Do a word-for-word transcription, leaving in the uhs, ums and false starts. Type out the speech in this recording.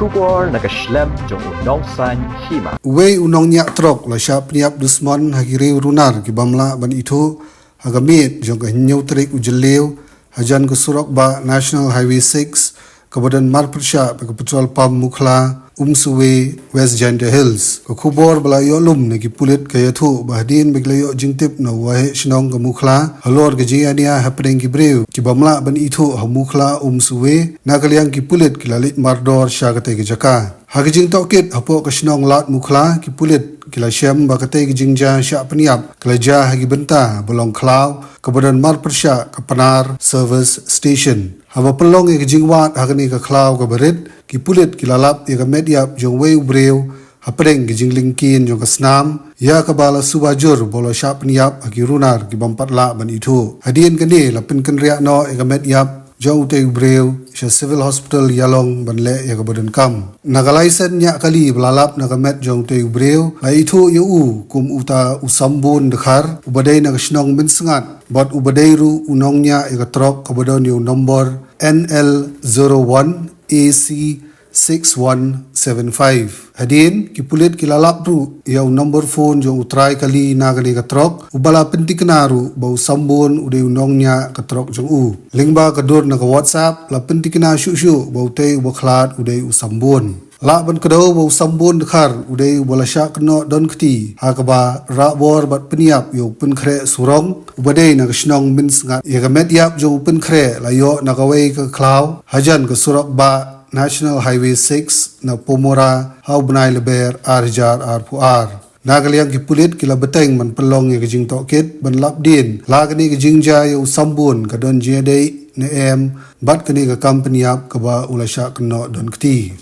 Khubor na ka shlem jong u Nongsaiñ Hima. Uwei u nongñiah trok la shah pynïap dusmon ha ki riew runar ki bym lah ban ithuh ha ka miet jong ka hynñiew tarik u Jylliew hajan ka surok bah National Highway six kaba don marpyrshah bad ka petrol pump Mukhla, Umsuwe, West Jaintia Hills. Ka khubor ba la ïoh lum na ki pulit ka ïathuh ba hadien ba ki la ïoh jingtip na u waheh shnong ka Mukhla halor ka jingïania hapdeng ki briew ki bym lah ban ithuh ha Mukhla, Umsuwe, na ka liang ki pulit ki la leit mardor sha katei ka jaka. Ha ka jingtohkit hapoh ka shnong Lad Mukhla, ki pulit ki la shem ba katei ka jingjia shah pynïap ka la jia ha ki bynta ba long khlaw kaba don marpyrshah ka Pnar Service Station. Haba pynlong ïa ka jingwad ha kane ka khlaw kaba rit, ki pulit ki la lap ïa ka met ïap jong uwei u briew hapdeng ka jinglyngkien jong ka snam ïa kaba la suba jur ba u la shah pynïap ha ki runar ki bym pat lah ban ithuh. Hadien kane la pynkynriah noh ïa ka met ïap jong utei u briew sha Civil Hospital Ïalong ban leh ïa kaba donkam. Na ka laisens ñiah kali ba la lap na ka met jong utei u briew, la ithuh ïa u kum uta u Sambun Dkhar, uba dei na ka shnong Mynsngat, bad uba dei ruh u nongñiah ïa ka trok kaba don ïa u nombor N L zero one A C six one seven five. Hadien, ki pulit ki la lap ruh ïa u nombor phone jong u trai kali na kane ka trok, uba la pyntikna ruh ba u Sambun u dei u nongñiah ka trok jong u. Lyngba ka dur na ka WhatsApp, la pyntikna shuh shuh ba utei uba khlad u dei u Sambun. Lah ban kdew ba u Sambun Dkhar u dei uba la shah kynnoh don kti ha kaba rah bor bad pynïap ïa u Pynkhreh Surong, uba dei na ka shnong Mynsngat. Ïa ka met ïap jong u Pynkhreh la ïoh na kawei ka khlaw hajan ka surok bah National Highway six na Pomora ha u bnai Lber ar hajar arphew ar. Na ka liang ki pulit ki la bteng ban pynlong ïa ka jingtohkit ban lap dien la kane ka jingjia ïa u Sambun ka don jingïadei ne em bad kane ka kam pynïap kaba u la shah kynnoh don kti.